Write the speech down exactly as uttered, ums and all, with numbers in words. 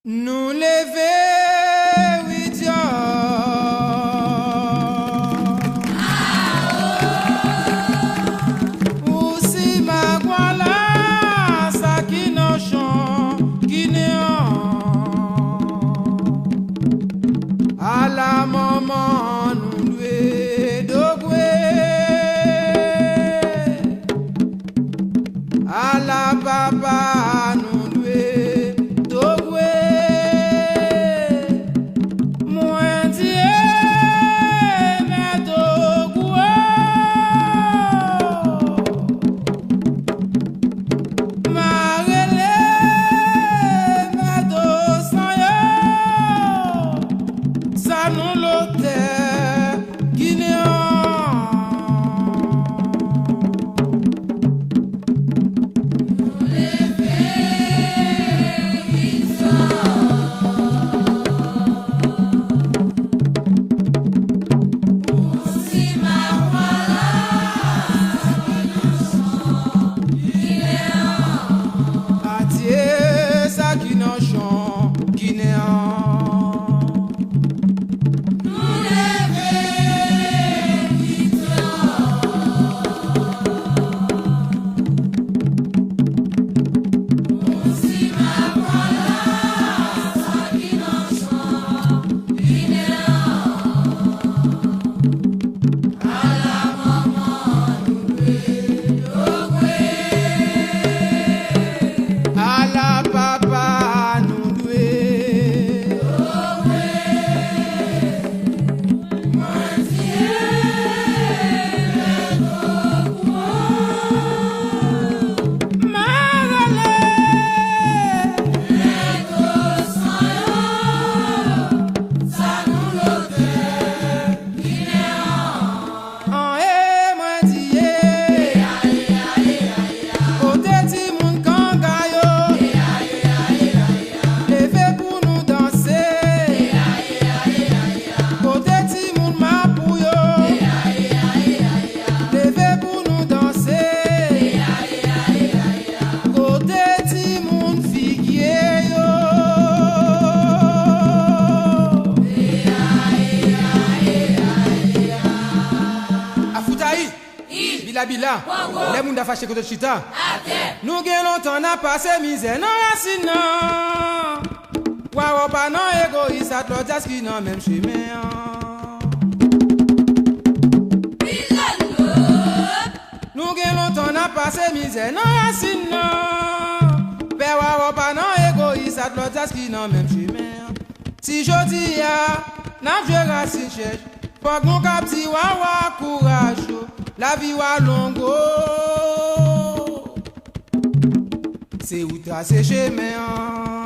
Nou leve, wi, dyò. Ou si magwala, sa ki nan chan, ki nan. Ala manman nou dwe dogwe. Ala papa nou dwe dogwe. Mwen di e mèt dogwe. Marele mèt san yo. Sa nou lotè Gineyan. Adye sa ki nan chan Gineyan. Ala papa nou dwe. An e mwen di ye. Kote timoun kanga yo? Leve pou nou danse. Kote timoun mapou yo? Leve pou nou danse. Kote timoun figye yo? Afoutayi, bila bila, lè moun ta fache kote chita. Nou gen lontan n ap pase mizè nan rasin nan. Wa wè w pa nan egoyis ak lòdyas ki nan menm chemen an. Nou gen lontan n ap pase mizè nan rasin nan. Pè wa wè w pa nan egoyis ak lòdyas ki nan menm chemen an. Si jodi a n ap jwe rasin chèch, fòk nou kab di wawa kouraj ou, lavi w a long o. Se ou trase chemen an.